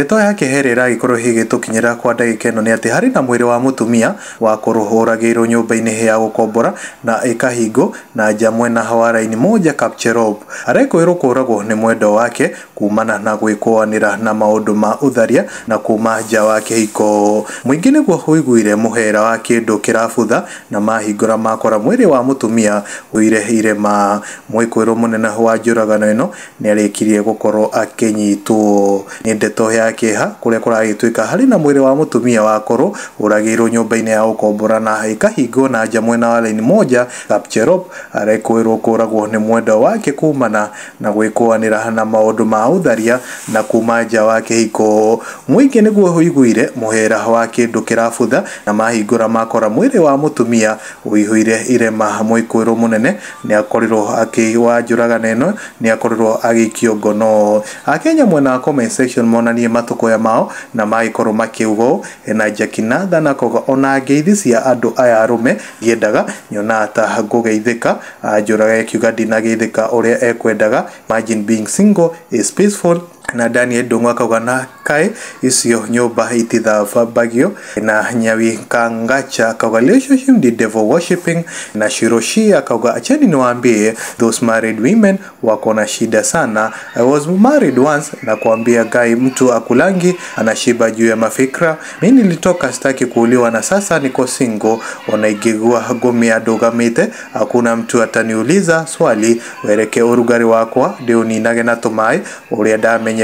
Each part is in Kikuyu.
Ndeto ya kĩeha ĩrĩa ĩragĩkorwo ĩgĩtũkinyĩra kwa ndagĩka ĩno nĩ atĩ harĩ na mwĩrĩ wa mũtumia wakorwo ũragĩirwo nyũmba-inĩ ya gũkombora na ĩkahingwo na nja mwena wa raini moja Kapcherop. Arekũĩrwo kũragwo nĩ mwendwa wake kumana na gwĩkũanĩra na maũndũ ma ũtharia na kuma nja wa kĩhiko. Mũingĩ nĩguo ũiguire mũhera wa kĩndũ kĩrabutha na mahingũra makora mwĩrĩ wa mũtumia ũire irema. Mwĩkũĩrwo mũnene wa njũragano ĩno nĩarĩkirie gũkorwo akĩnyitwo. Nĩ ndeto ya kĩeha kũrĩa kũragĩtuĩka harĩ na mwĩrĩ wa mũtumia wakorwo ũragĩirwo nyũmba-inĩ ya gũkombora na ĩkahingwo na nja mwena wa raini moja Kapcherop. Arekũĩrwo kũragwo nĩ mwendwa wake kumana na gwĩkũanĩra na maũndũ ma ũtharia na kuma nja wa kĩhiko. Mũingĩ nĩguo ũiguire mũhera wa kĩndũ kĩrabutha na mahingũra makora mwĩrĩ wa mũtumia ũihũire irema. Mwĩkũĩrwo mũnene nĩakorirwo wa njũragano ĩno nĩakorirwo agĩikio ngono. Akenya mwena wa comment section monanie matũkũya mao na magĩkorwo makiuga ũũ na Jackie Nathan akauga ona ngeithi cia andũ aya arũme ndiendaga nyonaga ta ngũgeithĩka. Njũraga ĩkiuga ndinageithĩka ũrĩa ekwendaga, imagine being single is peaceful. Na Daniel Ndung'u akauga na kaĩ icio nyũmba itithambagio. Na Nyawi Kangacha akauga relationship ni devil worshipping. Na Shiroshi akauga acheni niwaambie those married women wako na shida sana. I was married once na kuambia guy mtu akulangi anashiba juu ya mafikra. Mimi nilitoka sitaki kuuliwa na sasa niko single. Onaigigua gumi adogamite hakuna mtu ataniuliza swali wereke urugari wakwa ndio ninage na tumai uria ndamenyerire.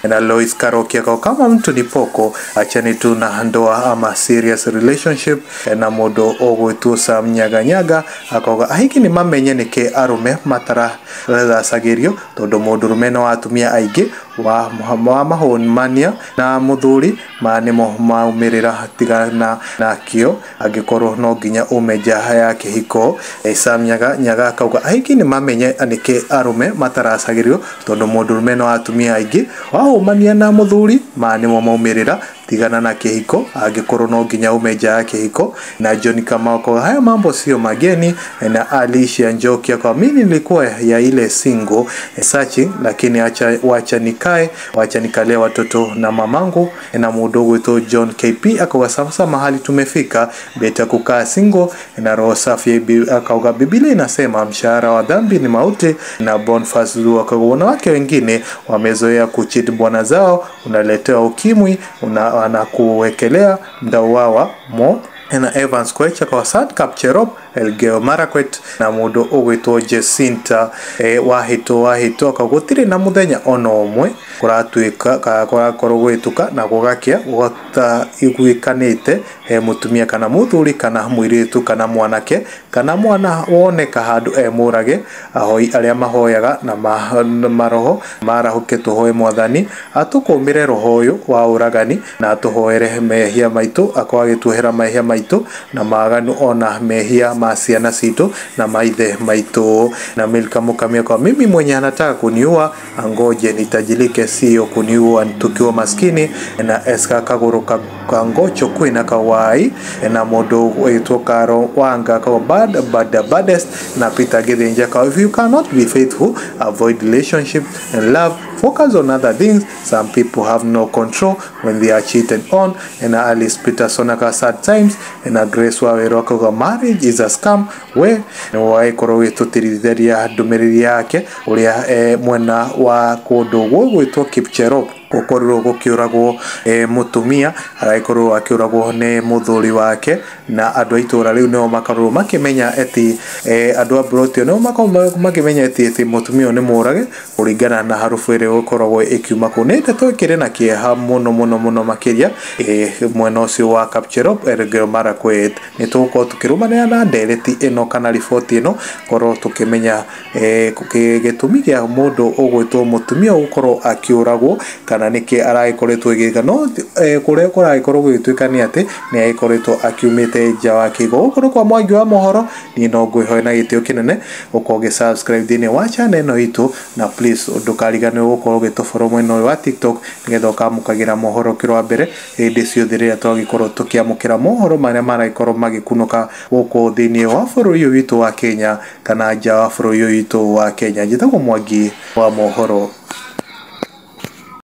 Na Lois Karoki akauga kama mtu ni poko achani tu na ndoa ama serious relationship. Na mundu ũgwĩtwo Sam Nyaganyaga akauga ahiki nĩ mamenye nĩkĩ arũme matarathacagĩrio tondũ mũndũrũme no atumia aingĩ wa mahũmania na mũthuri ma nĩmo maumĩrĩra tigana nakĩo angĩkorwo no nginya ume nja ya kĩhiko. Sam Nyaga akauga ahiki nĩ mamenye nĩkĩ arũme mataracagĩrio tondũ mũndũrũme no atumia aingĩ wahũmania na mũthuri ma nĩmo maumĩrĩra tigana na kĩhiko angĩkorwo no nginya ume nja ya kĩhiko. Na John Kamau akauga haya mambo sio mageni. Na Alicia Njoki akauga mimi nilikuwa ya ile single searching lakini acha wacha nikae wacha nikalee watoto na mamangu. Na mundu ũgwĩtwo John KP akauga sasa mahali tumefika beta kukaa single. Na roho safi akauga Biblia inasema mshahara wa dhambi ni mauti. Na Boniface Luo akauga wanawake wengine wamezoea kucheat bwana zao, unaletewa ukimwi anakuwekelea mdauawa mo. Na Evans Koech kwa Sad Kapcherop Elgeyo Marakwet. Na mundu ũgwĩtwo Jacinta wahito akauga gũtirĩ na mũthenya ona ũmwe kũratuĩka kũrakorwo gwĩtuka na gũgakĩa gũtaiguĩkanĩte he mũtumia kana mũthuri kana mũirĩtu kana mwanake kana mwana woneka handũ e mũrage. Ahoi arĩa mahoyaga na maroho marahũke tũhoe mwathani atũkũmĩre roho ũyũ wa ũragani na atũhoere mehia maitũ akorwo agĩtuohera mehia maitũ na maganu ona mehia ma ciana citũ na maithe maitũ. Na Milka Mukamia kwa mimi mwenye anataka kuniua angoje nitajilike, sio kuniua tukiwa maskini. Na Eska Kaguru Kangocho kwina kawai. Na mundu witwo Karo Wanga kwa bad bad baddest. Na Peter Githinji kwa if you cannot be faithful avoid relationship and love, focus on other things. Some people have no control when they are cheated on. And Alice Peterson aka sad times. Na Grace Waweru akauga marriage is a scam. We nĩwagĩkorwo gĩtũtirithĩria ndũmĩrĩri yake ũrĩa mwena wa kũndũ gũgwĩtwo Kipcherop gũkorirwo gũkĩũragwo mũtumia aragĩkorwo akĩũragwo nĩ mũthuri wake na andũ a itũra rĩu nĩo makorwo makĩmenya eti andũ a Brotio nĩo makorwo makĩmenya eti mũtumia ũyũ nĩ mũrage kũringana na harufu ĩrĩa ĩkoragwo ĩkiuma kũu. Nĩ ndeto ĩkĩrĩ na kĩeha mũno mũno mũno makĩria mwena ũcio wa Kapcherop Elgeyo Marakwet. Nĩ tũgũkorwo tũkĩrũmanĩra na ndereti ĩno kana riboti ĩno korwo tũkĩmenya gĩtũmi kĩa mũndũ ũgwĩtwo mũtumia gũkorwo akĩũragwo kana nĩkĩ aragĩkoretwo ĩgĩka no kũrĩa kũragĩkorwo gũgĩtuĩka nĩ atĩ nĩ agĩkoretwo akiumĩte nja wa kĩgo. Gũkũ nĩ kwa Mwangi wa mohoro, niĩ no ngwĩhoe na gĩtĩo kĩnene ũkorwo ũgĩ subscribe thĩinĩ wa channel ĩno itũ na please ndũkariganĩrwo gũkorwo ũgĩtũfollow mwena ũyũ wa TikTok nĩgetha ũkamũkagĩra mohoro kĩro wa mbere hĩndĩ ciothe rĩrĩa twagĩkorwo tũkĩamũkĩra mohoro marĩa maragĩkorwo magĩkunũka gũkũ thĩinĩ wa bũrũri ũyũ witũ wa Kenya kana nja wa bũrũri ũyũ witũ wa Kenya. Njĩtagwo Mwangi wa mohoro.